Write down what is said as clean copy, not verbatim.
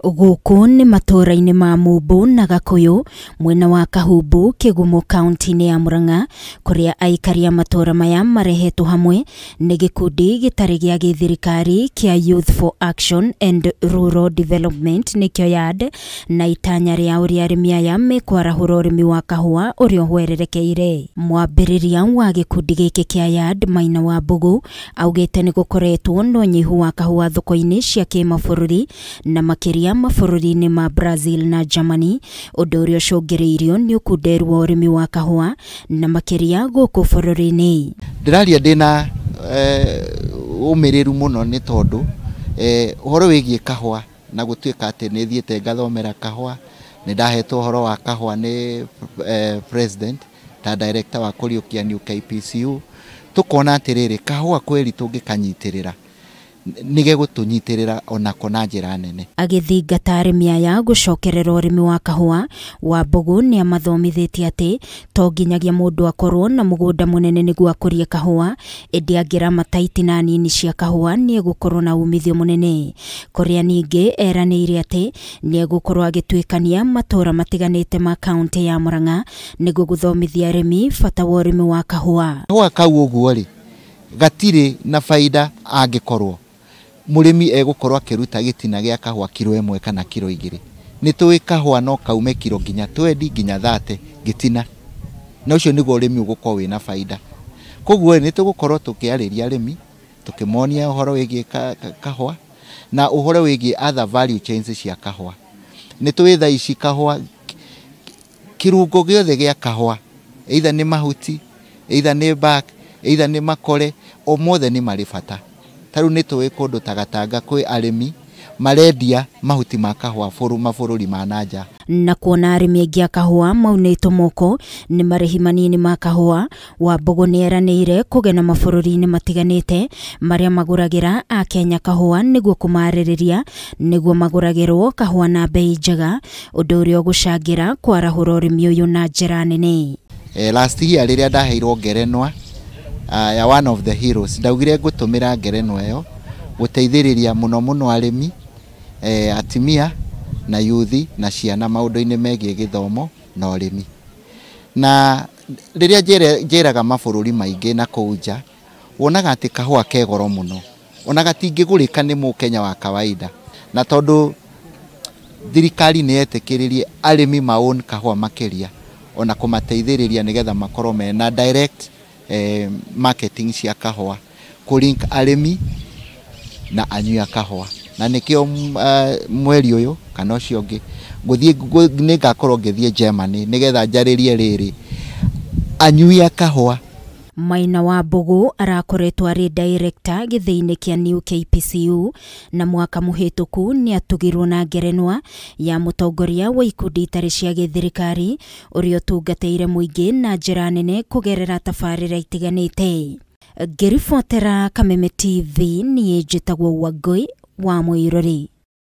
Gũkũ nĩ matũũra-inĩ ma Mumbu na Gakuyu mwena wa Kahumbu Kĩgumo kaunti-inĩ ya Murang'a kũrĩa aikari a matũũra maya marehetwo hamwe nĩ gĩkundi gĩtarĩ gĩa gĩthirikari kĩa Youth for Action and Rural Development nĩkĩo YARD, na itanya rĩa ũrĩa arĩmi aya mekwarahũra ũrĩmi wa kahũa ũrĩa ũhwererekeire. Mwambĩrĩria wa gĩkundi gĩkĩ kĩa YARD Maina wa Mbugu augĩte nĩ gũkoretwo na ũnyihu wa kahũa thoko-inĩ cia kĩmabũrũri na makĩria mabũrũri-inĩ ma Brazil na Germany, ũndũ ũrĩa ũcũngĩrĩirio nĩ ũkunderu wa ũrĩmi wa kahũa na makĩria gũkũ bũrũri-inĩ. Ndĩraria ndĩna ũmĩrĩru mũno nĩ tondũ ũhoro wĩgiĩ kahũa na gũtuĩka atĩ nĩ thiĩte ngathomera kahũa, nĩ ndahetwo ũhoro wa kahũa nĩ president ta director wa kũriũkia New KPCU, tũkona atĩrĩrĩ kahũa kweri tũngĩkanyitĩrĩra nĩgegũtũnyitĩrĩra onako na njĩra nene. Agĩthingata arĩmi aya gũcokerera ũrĩmi wa kahũa, Wambugu nĩ amathomithĩtie atĩ to nginyagia mũndũ akorwo na mũgũnda mũnene nĩguo akũrie kahũa, ĩndĩ angĩramata itina nini cia kahũa nĩ egũkorwo na umithio mũnene. Kũrĩa ningĩ eranĩire atĩ nĩ egũkorwo agĩtuĩkania matũũra matiganĩte ma kaunti ya Murang'a nĩguo gũthomithia arĩmi bata wa ũrĩmi wa kahũa. Kahũa kau ũguo rĩ gatirĩ na baida angĩkorwo mũrĩmi egũkorwo akĩruta gĩtina gĩa kahũa kiro 1 kana kiro 2. Nĩ tũĩ kahũa no kaume kiro nginya 20 nginya 30 gĩtina, na ũcio nĩguo ũrĩmi ũgũkorwo wĩna baida. Koguo nĩ tũgũkorwo tũkĩarĩria arĩmi tũkĩmonia ũhoro wĩgiĩ kahũa na ũhoro wĩgiĩ other value chains cia kahũa. Nĩ tũĩ thaa ici kahũa kĩrungo gĩothe gĩa kahũa, either nĩ mahuti, either nĩ bark, either nĩ makore, o mothe nĩ marĩ bata. Ta rĩu nĩ tũĩ kũndũ ta Gatanga kwĩ arĩmi marendia mahuti ma kahũa mabũrũri ma na nja. Na kuona arĩmi aingĩ a kahũa maunĩtwo moko nĩ marĩhi manini ma kahũa, Wambugu nĩ eranĩire kũgena mabũrũri-inĩ matiganĩte marĩa magũragĩra Akenya kahũa nĩguo kũmarĩrĩria nĩguo magũragĩrwo kahũa na bei njega, ũndũ ũrĩa ũgũcangĩra kwarahũra ũrĩmi ũyũ na njĩra nene. Last year rĩrĩa ndaheirwo ngerenwa ya one of the heroes, ndaugire ngũtũmĩra ngerenwa ĩyo gũteithĩrĩria mũno mũno arĩmi, atimia na yuthi na ciana maũndũ-inĩ megiĩ gĩthomo na ũrĩmi. Na rĩrĩa njeraga mabũrũri maingĩ na kũu nja, wonaga atĩ kahũa ke goro mũno, ona gatingĩgũrĩka nĩ mũkenya wa kawaida. Na tondũ thirikari nĩ yetĩkĩririe arĩmi ma own kahũa makĩria, ona kũmateithĩrĩria nĩgetha makorwo mena direct marketing cia kahũa, kũ-link arĩmi na anyui a kahũa. Na nĩkĩo mweri ũyũ kana ũcio ũngĩ ngũthiĩ nĩngakorwo ngĩthiĩ Germany nĩgetha njarĩrie rĩrĩ anyui a kahũa. Maina wa Mbugu arakoretwo arĩ director gĩthĩinĩ kĩa New KPCU na mwaka mũhĩtũku nĩ atugirwo na ngerenwa ya mũtongoria wa ikundi itarĩ cia gĩthirikari ũrĩa ũtungatĩire mũingĩ na njĩra nene kũgerera tabarĩra itiganĩte. Ngĩribotera Kameme TV niĩ njĩtagwo Wangũi wa Mũirũrĩ.